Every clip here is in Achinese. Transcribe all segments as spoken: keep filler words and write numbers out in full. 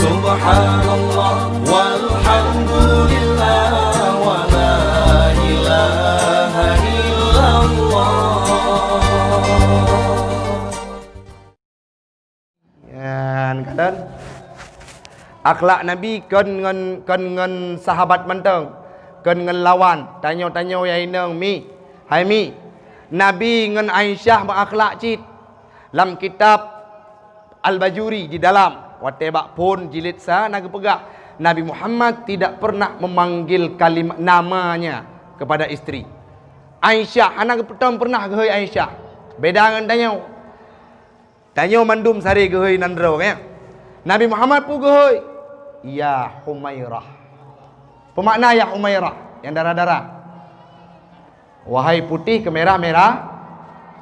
Subhanallah, walhamdulillah, wa la ilaha illallah. Nyan, kalon. Akhlak Nabi kon ngon, kon ngon sahabat mantong, kon ngon lawan. Tanyoe-tanyoe nyang inong mi, hai mi. Nabi ngon Aisyah meuakhlak cit. Lam kitab Al-Bajuri di dalam, watée bak phon jilid sa na geupeugah, Nabi Muhammad tidak pernah memanggil kalimat namanya kepada istri. Aisyah, hana geupeutong pernah geuhôi Aisyah. Beda ngon tanyoe. Tanyoe mandum sabe geuhôi nan droe, kan? Nabi Muhammad peue geuhôi? Ya Humairah. Peumakna ya Humairah? Nyang darah-darah. Wahai putih kemerah-merah.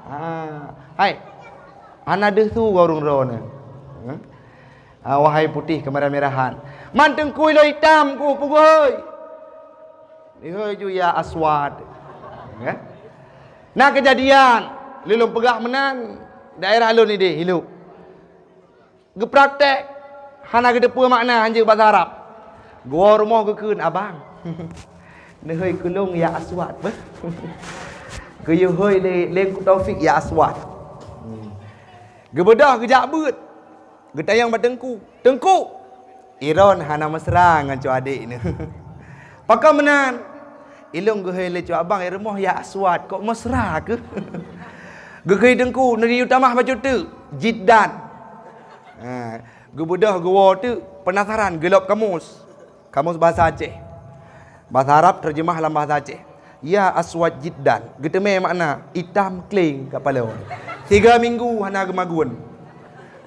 Ha. Hai. Hana deuh su ureuëng droeneuh. Ha? Ha, wahai putih kemerah-merahan. Man teungku ilôn itam ku peugeuhôi. Ihôi ju ya Aswad. Ya. Na keujadian, lôn peugah meunan, daerah lôn ideh, Iluk. Geupraktek, hana geuteupeue makna hanjeuet basa Arab. Geuwoe rumoh geukheun, "Abang, neuhôi keu lôn ya Aswad beh." Geuyue hôi lé, lé Teungku Taufik ya Aswad. Geubeudôh geujak beuet. Geutanyong bak teungku, "Teungku, Iron hana mesra ngon cok adék nyoe." "Pakon meunan?" "Ilôn geuhôi lé cok abang i rumoh ya Aswad, kok mesra keuh?" Geukheun teungku, "Neuyue tamah bacut teuk, jiddan." Ha, geubeudôh geuwoe teuk, penasaran, geulôb kamus. Kamus bahasa Aceh. Bahasa Arab terjemah lam bahasa Aceh. Ya Aswad jiddan. Geuteumé makna itam kléng kapala. Tiga minggu hana geumagun.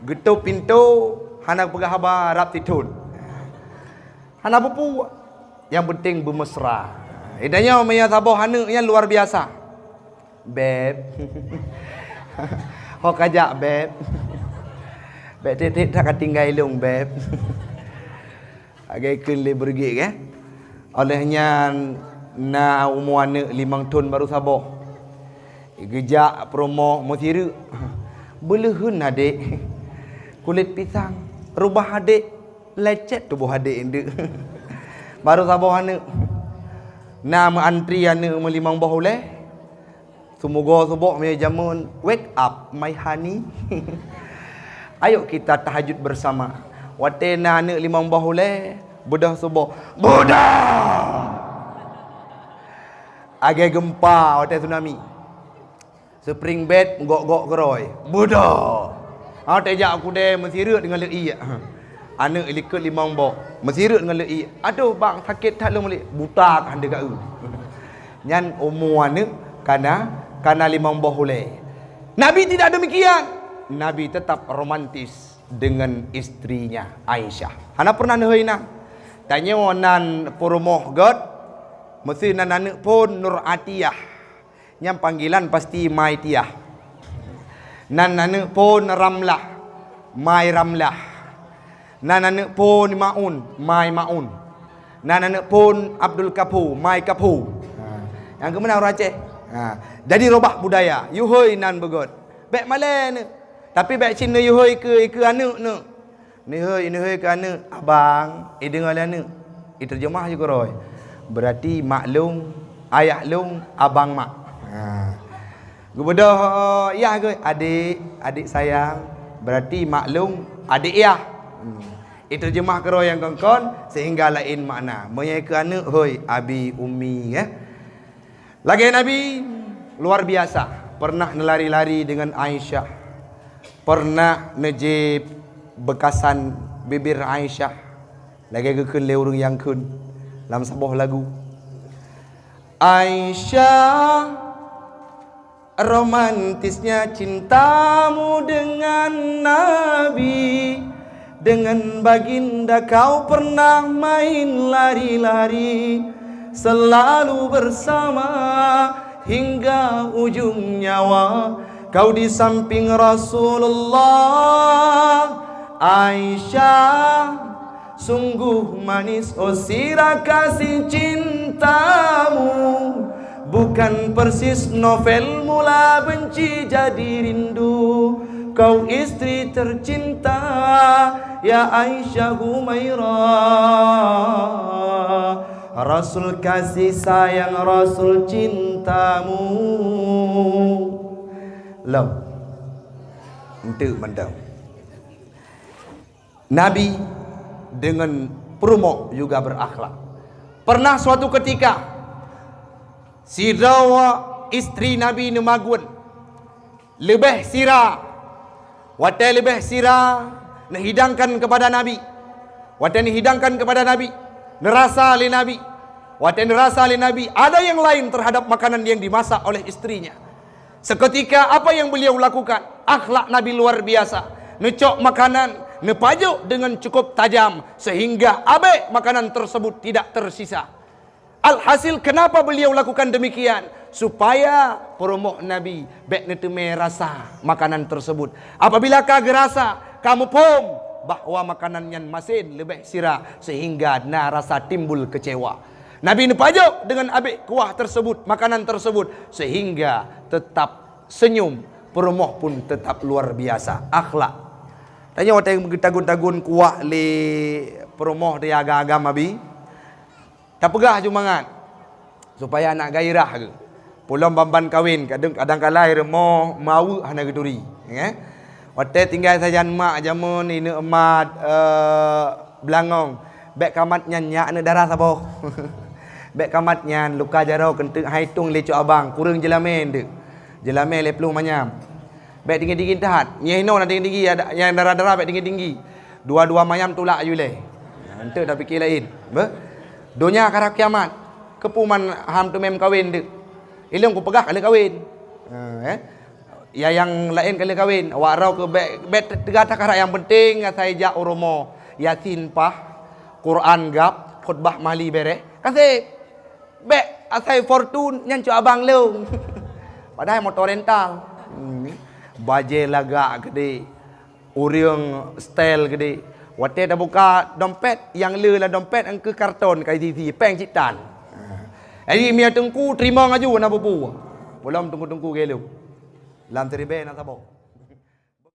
Geutôp pintoe, hana geupeugah haba rab sithon. Hana peue-peue. Nyang penting beumesra. Itanyoe meunyoe saboh aneuk nyan luar biasa. "Beb." "Ho kajak, Beb?" "Beb, tieb-tieb that ka tinggai lôn, Beb." Lagée kheun lé beureuguek, eh. Óh lheueh nyan na umu aneuk limong thon barô saboh. Geujak peurumoh meusireuk. Beuleuheun adék. Kulét pisang. Rubah adék. Lecet tuboh adék eunteuk. Barô saboh aneuk. Na meuantri aneuk meulimong boh ulée. Seumoga suboh meunyoe jameun, "Wake up, my honey." "Ayo kita tahajud bersama." Watée na aneuk limong boh ulée, beudôh suboh, "Beudôh!" Lagée geumpa watée tsunami. Spring bed gok-gok keurôi, "Beudôh!" Ha, watée jak u keudée meusireuk deungon leuiek. Aneuk likot limong boh, meusireuk deungon leuiek. "Adoh bang, sakét that lôn mulik." "Buta kah hana geu." Nyan umu aneuk kana, kana limong boh ulée. Nabi tidak demikian. Nabi tetap romantis dengan istrinya Aisyah. Hana pernah neuhôi na. Tanyoe nan peurumoh göt, meusti nan aneuk phon Nur Atiyah. Nyang panggilan pasti Mai Tiah. Nan aneuk phon Ramlah, Mai Ramlah. Nan aneuk phon Maun, Mai Maun. Nan aneuk phon Abdul Kapho, Mai Kapho. Ha. Nyang keumeuna ureuëng Aceh. Ha. Jadi robah budaya, yue hôi nan beugöt. Bék malée neuh. Tapi bék cit neuyue hôi keu, keu aneuk neuh. Neuhôi, neuhôi keu aneuk, "Abang," ideungoe lé aneuk. Iteurjeumah ju keurôi. Berarti mak lôn, ayah lôn, abang mak. Ha. Geubeudôh yah geuh, "Adik, adik sayang." Berarti mak lôn, adik yah. Hmm. Iteurjeumah keurôi nyang kon-kon sehingga laén makna. Meunyoe keu aneuk, hôi, abi, umi, eh. Lagée Nabi, luar biasa, pernah neulari-lari dengan Aisyah, pernah neujép beukasan bibir Aisyah, lagée geukheun lé ureuëng nyang kheun lam saboh lagu. Aisyah, romantisnya cintamu dengan Nabi. Dengan baginda kau pernah main lari-lari, selalu bersama hingga ujung nyawa. Kau di samping Rasulullah, Aisyah. Sungguh manis, oh sirah kasih cintamu. Bukan persis novel mula benci jadi rindu. Kau istri tercinta, ya Aisyah Humairah, Rasul kasih sayang, Rasul cintamu. Lom. Enteuk mantong. Nabi dengan peurumoh juga berakhlak. Pernah suatu ketika, sidroe istri Nabi neumagun leubeh sira. Watée leubeh sira neuhidangkan kepada Nabi. Watée neuhidangkan kepada Nabi, neurasa lé Nabi. Watée neurasa lé Nabi, ada yang lain terhadap makanan yang dimasak oleh istrinya. Seketika apa yang beliau lakukan? Akhlak Nabi luar biasa. Neucok makanan, neupajok dengan cukup tajam sehingga abék makanan tersebut tidak tersisa. Alhasil, kenapa beliau lakukan demikian? Supaya peurumoh Nabi bék neuteumé rasa makanan tersebut. Apabila ka geurasa, ka muphom bahwa makanan nyan masen leubeh sira sehingga na rasa timbul kecewa. Nabi neupajok dengan abék kuah tersebut, makanan tersebut, sehingga tetap senyum, peurumoh pun tetap luar biasa akhlak. Tanyoe watée geutagun-tagun kuah lé peurumoh di agam-agam Nabi, tapeugah ju mangat supaya aneuk gairah geuh. Pulom ban-ban kawen, kadang, kadang kala rumoh maweuek hana geuturi, eh. Watée tinggai sajan mak jameun ineuk mat, eh, beulangong, bék kamat nyan nyak aneuk dara saboh. Bék kamat nyan luka jaroe keunteuk hai tong lé cok abang, kureueng jeulamé deuk. Jeulamé lhée ploh manyam. Bék tinggi-tinggi that. Nyeh inoe na tinggi-tinggi, ada nyang dara-dara bék tinggi-tinggi. Dua-dua manyam tulak aju lé. Enteuk tapike laén. Beh. Donya karab kiamat. Keupeue man ham teumé meukawen deuk. Ilong kupeugah ka lheueh kawen. Ha, eh. Ya nyang laén ka lheueh kawen. Awak rau keu bék, bék teuga takarab, nyang penting asai jak u rumoh. Yasin pah, Quran gab, khutbah mahli bereh. Ka sép. Bék asai Fortune nyan cok abang lôn. Padahai moto rental. Hmm. Bajée lagak geude. Ureuëng style geude. Watée tabuka dompet, nyang le lam dompet engkeu karton ka isi-isi, péng cit tan. Jadi mia teungku teurimong aju na bubu. Pulom teungku-teungku gelo. Lam siribée na saboh.